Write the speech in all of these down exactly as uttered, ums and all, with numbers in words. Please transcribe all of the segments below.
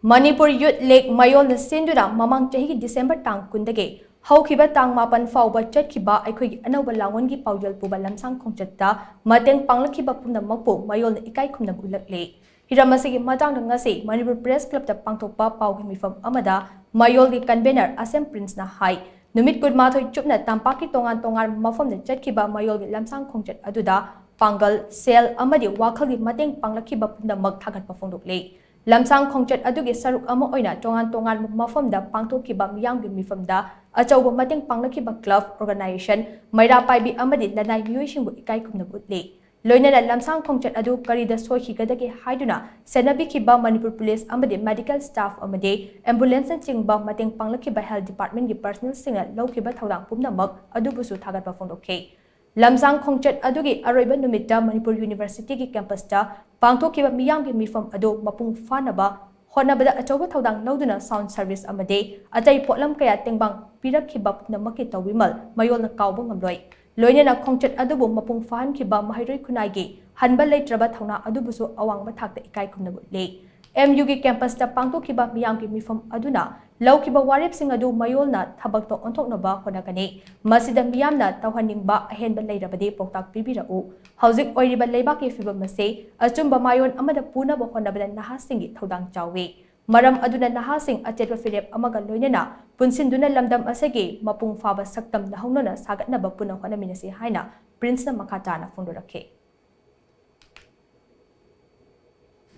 ꯃꯅꯤꯄꯨꯔ ꯌꯨꯠ league ꯃꯌꯣꯜꯅ ꯁꯤꯟꯗꯨꯅ ꯃꯃꯥꯡ ꯆꯍꯤꯒꯤ ꯗꯤꯁꯦꯝꯕꯔ ꯇꯥꯡ ꯀꯨꯟꯗꯒꯤ ꯍꯧꯈꯤꯕ ꯇꯥꯡ ꯃꯥꯄꯟ ꯐꯥꯎꯕ ꯆꯠꯈꯤꯕ ꯑꯩꯈꯣꯏꯒꯤ ꯑꯅꯧꯕ ꯂꯥꯡꯑꯣꯟꯒꯤ ꯄꯥꯎꯖꯦꯜ ꯄꯨꯕ ꯂꯝꯁꯥꯡ ꯈꯣꯡꯆꯠꯇ ꯃꯇꯦꯡ ꯄꯥꯡꯂꯛꯈꯤꯕ ꯄꯨꯝꯅꯃꯛꯄꯨ ꯃꯌꯣꯜꯅ ꯏꯀꯥꯏ ꯈꯨꯝꯅꯕ ꯎꯠꯂꯛꯂꯤ꯫ ꯍꯤꯔꯝ ꯑꯁꯤꯒꯤ ꯃꯇꯥꯡꯗ ꯉꯁꯤ ꯃꯅꯤꯄꯨꯔ ꯄ꯭ꯔꯦꯁ ꯀ꯭ꯂꯕꯇ ꯄꯥꯡꯊꯣꯛꯄ ꯄꯥꯎꯒꯤ ꯃꯤꯐꯝ ꯑꯃꯗ ꯃꯌꯣꯜꯒꯤ ꯀꯟꯚꯦꯅꯔ ꯑꯁꯦꯝ ꯄ꯭ꯔꯤꯟꯁꯅ ꯍꯥꯏ, ꯅꯨꯃꯤꯠ ꯀꯨꯟꯃꯥꯊꯣꯏ ꯆꯨꯞꯅ ꯇꯝꯄꯥꯛꯀꯤ ꯇꯣꯉꯥꯟ ꯇꯣꯉꯥꯟꯕ ꯃꯐꯝꯗ ꯆꯠꯈꯤꯕ ꯃꯌꯣꯜꯒꯤ ꯂꯝꯁꯥꯡ ꯈꯣꯡꯆꯠ ꯑꯗꯨꯗ ꯄꯥꯡꯒꯜ, ꯁꯦꯜ ꯑꯃꯗꯤ ꯋꯥꯈꯜꯒꯤ ꯃꯇꯦꯡ ꯄꯥꯡꯂꯛꯈꯤꯕ ꯄꯨꯝꯅꯃꯛ ꯊꯥꯒꯠꯄ ꯐꯣꯡꯗꯣꯛꯂꯤ꯫ ꯂꯝꯁꯥꯡ ꯈꯣꯡꯆꯠ ꯑꯗꯨꯒꯤ ꯁꯔꯨꯛ ꯑꯃ ꯑꯣꯏꯅ ꯇꯣꯉꯥꯟ ꯇꯣꯉꯥꯟꯕ ꯃꯐꯝꯗ ꯄꯥꯡꯊꯣꯛꯈꯤꯕ ꯃꯤꯌꯥꯝꯒꯤ ꯃꯤꯐꯝꯗ ꯑꯆꯧꯕ ꯃꯇꯦꯡ ꯄꯥꯡꯂꯛꯈꯤꯕ ꯀ꯭ꯂꯕ, ꯑꯣꯔꯒꯅꯥꯏꯖꯦꯁꯟ, ꯃꯩꯔꯥ ꯄꯥꯏꯕꯤ ꯑꯃꯗꯤ ꯂꯅꯥꯏ ꯃꯤꯑꯣꯏꯁꯤꯡꯕꯨ ꯏꯀꯥꯏ ꯈꯨꯝꯅꯕ ꯎꯠꯂꯤ꯫ ꯂꯣꯏꯅꯅ ꯂꯝꯁꯥꯡ ꯈꯣꯡꯆꯠ ꯑꯗꯨ ꯀꯔꯤꯗ ꯁꯣꯏꯈꯤꯒꯗꯒꯦ ꯍꯥꯏꯗꯨꯅ ꯁꯦꯟꯅꯕꯤꯈꯤꯕ ꯃꯅꯤꯄꯨꯔ ꯄꯨꯂꯤꯁ ꯑꯃꯗꯤ ꯃꯦꯗꯤꯀꯦꯜ ꯁ꯭ꯇꯥꯐ ꯑꯃꯗꯤ ꯑꯦꯝꯕꯨꯂꯦꯟꯁꯅꯆꯤꯡꯕ ꯃꯇꯦꯡ ꯄꯥꯡꯂꯛꯈꯤꯕ ꯍꯦꯜꯊ ꯗꯤꯄꯥꯔꯠꯃꯦꯟꯒꯤ ꯄꯔꯁꯅꯦꯜꯁꯤꯡꯅ ꯂꯧꯈꯤꯕ ꯊꯧꯗꯥꯡ ꯄꯨꯝꯅꯃꯛ ꯑꯗꯨꯕꯨꯁꯨ ꯊꯥꯒꯠꯄ ꯐꯣꯡꯗꯣꯛꯈꯤ꯫ ꯂꯝꯁꯥꯡ ꯈꯣꯡꯆꯠ ꯑꯗꯨꯒꯤ ꯑꯔꯣꯏꯕ ꯅꯨꯃꯤꯠꯇ ꯃꯅꯤꯄꯨꯔ ꯌꯨꯅꯤꯚꯔꯁꯤꯇꯤꯒꯤ ꯀꯦꯝꯄꯁꯇ ꯄꯥꯡꯊꯣꯛꯈꯤꯕ ꯃꯤꯌꯥꯝꯒꯤ ꯃꯤꯐꯝ ꯑꯗꯨ ꯃꯄꯨꯡ ꯐꯥꯅꯕ ꯍꯣꯠꯅꯕꯗ ꯑꯆꯧꯕ ꯊꯧꯗꯥꯡ ꯂꯧꯗꯨꯅ ꯁꯥꯎꯟꯗ ꯁꯔꯚꯤꯁ ꯑꯃꯗꯤ ꯑꯇꯩ ꯄꯣꯠꯂꯝ ꯀꯌꯥ ꯇꯦꯡꯕꯥꯡ ꯄꯤꯔꯛꯈꯤꯕ ꯄꯨꯝꯅꯃꯛꯀꯤ ꯇꯧꯕꯤꯃꯜ ꯃꯌꯣꯜꯅ ꯀꯥꯎꯕ ꯉꯝꯂꯣꯏ꯫ ꯂꯣꯏꯅꯅ ꯈꯣꯡꯆꯠ ꯑꯗꯨꯕꯨ ꯃꯄꯨꯡ ꯐꯥꯍꯟꯈꯤꯕ ꯃꯍꯩꯔꯣꯏ ꯈꯨꯟꯅꯥꯏꯒꯤ ꯍꯟꯕ ꯂꯩꯇ꯭ꯔꯕ ꯊꯧꯅꯥ ꯑꯗꯨꯕꯨꯁꯨ ꯑꯋꯥꯡꯕ ꯊꯥꯛꯇ ꯏꯀꯥꯏ ꯈꯨꯝꯅꯕ ꯎꯠꯂꯤ꯫ ꯑꯦꯝ ꯌꯨꯒꯤ ꯀꯦꯝꯄꯁꯇ ꯄꯥꯡꯊꯣꯛꯈꯤꯕ ꯃꯤꯌꯥꯝꯒꯤ ꯃꯤꯐꯝ ꯑꯗꯨꯅ ꯂꯧꯈꯤꯕ ꯋꯥꯔꯦꯞꯁꯤꯡ ꯑꯗꯨ ꯃꯌꯣꯜꯅ ꯊꯕꯛꯇ ꯑꯣꯟꯊꯣꯛꯅꯕ ꯍꯣꯠꯅꯒꯅꯤ꯫ ꯃꯁꯤꯗ ꯃꯤꯌꯥꯝꯅ ꯇꯧꯍꯟꯅꯤꯡꯕ ꯑꯍꯦꯟꯕ ꯂꯩꯔꯕꯗꯤ ꯄꯥꯎꯇꯥꯛ ꯄꯤꯕꯤꯔꯛꯎ꯫ ꯍꯧꯖꯤꯛ ꯑꯣꯏꯔꯤꯕ ꯂꯩꯕꯥꯛꯀꯤ ꯐꯤꯕꯝ ꯑꯁꯤ ꯑꯆꯨꯝꯕ ꯃꯥꯌꯣꯟ ꯑꯃꯗ ꯄꯨꯅꯕ ꯍꯣꯠꯅꯕꯗ ꯅꯍꯥꯁꯤꯡꯒꯤ ꯊꯧꯗꯥꯡ ꯆꯥꯎꯏ꯫ ꯃꯔꯝ ꯑꯗꯨꯅ ꯅꯍꯥꯁꯤꯡ ꯑꯆꯦꯠꯄ ꯐꯤꯔꯦꯞ ꯑꯃꯒ ꯂꯣꯏꯅꯅ ꯄꯨꯟꯁꯤꯟꯗꯨꯅ ꯂꯝꯗꯝ ꯑꯁꯤꯒꯤ ꯃꯄꯨꯡ ꯐꯥꯕ ꯁꯛꯇꯝ ꯅꯧꯍꯧꯅꯅ ꯁꯥꯒꯠꯅꯕ ꯄꯨꯟꯅ ꯍꯣꯠꯅꯃꯤꯟꯅꯁꯤ ꯍꯥꯏꯅ ꯄ꯭ꯔꯤꯟꯁꯅ ꯃꯈꯥ ꯇꯥꯅ ꯐꯣꯡꯗꯣꯔꯛꯈꯤ꯫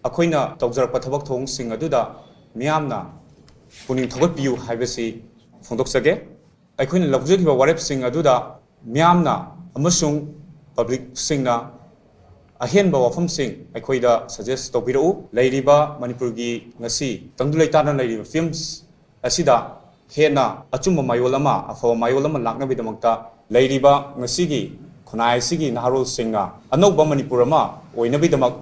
ꯑꯩꯈꯣꯏꯅ ꯇꯧꯖꯔꯛꯄ ꯊꯕꯛ ꯊꯧꯑꯣꯡꯁꯤꯡ ꯑꯗꯨꯗ ꯃꯤꯌꯥꯝꯅ ꯄꯨꯛꯅꯤꯡ ꯊꯧꯒꯠꯄꯤꯌꯨ ꯍꯥꯏꯕꯁꯤ ꯐꯣꯡꯗꯣꯛꯆꯒꯦ꯫ ꯑꯩꯈꯣꯏꯅ ꯂꯧꯖꯈꯤꯕ ꯋꯥꯔꯦꯞꯁꯤꯡ ꯑꯗꯨꯗ ꯃꯤꯌꯥꯝꯅ ꯑꯃꯁꯨꯡ ꯄꯕ꯭ꯂꯤꯛꯁꯤꯡꯅ ꯑꯍꯦꯟꯕ ꯋꯥꯐꯝꯁꯤꯡ ꯑꯩꯈꯣꯏꯗ ꯁꯖꯦꯁ ꯇꯧꯕꯤꯔꯛꯎ꯫ ꯂꯩꯔꯤꯕ ꯃꯅꯤꯄꯨꯔꯒꯤ ꯉꯁꯤ ꯇꯪꯗꯨ ꯂꯩꯇꯥꯗꯅ ꯂꯩꯔꯤꯕ ꯐꯤꯕꯝ ꯑꯁꯤꯗ ꯍꯦꯟꯅ ꯑꯆꯨꯝꯕ ꯃꯥꯌꯣꯜ ꯑꯃ, ꯑꯐꯕ ꯃꯥꯌꯣꯜ ꯑꯃ ꯂꯥꯛꯅꯕꯒꯤꯗꯃꯛꯇ ꯂꯩꯔꯤꯕ ꯉꯁꯤꯒꯤ ꯈꯨꯟꯅꯥꯏ ꯑꯁꯤꯒꯤ ꯅꯍꯥꯔꯣꯜꯁꯤꯡꯅ ꯑꯅꯧꯕ ꯃꯅꯤꯄꯨꯔ ꯑꯃ ꯑꯣꯏꯅꯕꯒꯤꯗꯃꯛ,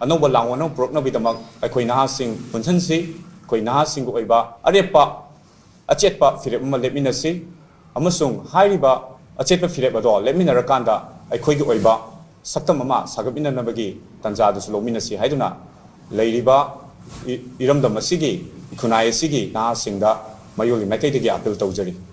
ꯑꯅꯧꯕ ꯂꯥꯡꯑꯣꯟ ꯑꯃ ꯄꯨꯔꯛꯅꯕꯒꯤꯗꯃꯛ ꯑꯩꯈꯣꯏ ꯅꯍꯥꯁꯤꯡ ꯄꯨꯟꯁꯤꯟꯁꯤ꯫ ꯑꯩꯈꯣꯏ ꯅꯍꯥꯁꯤꯡꯒꯤ ꯑꯣꯏꯕ ꯑꯔꯦꯞꯄ ꯑꯆꯦꯠꯄ ꯐꯤꯔꯦꯞ ꯑꯃ ꯂꯦꯞꯃꯤꯟꯅꯁꯤ ꯑꯃꯁꯨꯡ ꯍꯥꯏꯔꯤꯕ ꯑꯆꯦꯠꯄ ꯐꯤꯔꯦꯞ ꯑꯗꯣ ꯂꯦꯞꯃꯤꯟꯅꯔꯀꯥꯟꯗ ꯑꯩꯈꯣꯏꯒꯤ ꯑꯣꯏꯕ ꯁꯛꯇꯝ ꯑꯃ ꯁꯥꯒꯠꯃꯤꯟꯅꯅꯕꯒꯤ ꯇꯥꯟꯖꯥꯗꯨꯁꯨ ꯂꯧꯃꯤꯟꯅꯁꯤ ꯍꯥꯏꯗꯨꯅ ꯂꯩꯔꯤꯕ ꯏ- ꯏꯔꯝꯗꯝ ꯑꯁꯤꯒꯤ, ꯈꯨꯟꯅꯥꯏ ꯑꯁꯤꯒꯤ ꯅꯍꯥꯁꯤꯡꯗ ꯃꯌꯣꯜꯒꯤ ꯃꯥꯏꯀꯩꯗꯒꯤ ꯑꯥꯄꯤꯜ ꯇꯧꯖꯔꯤ꯫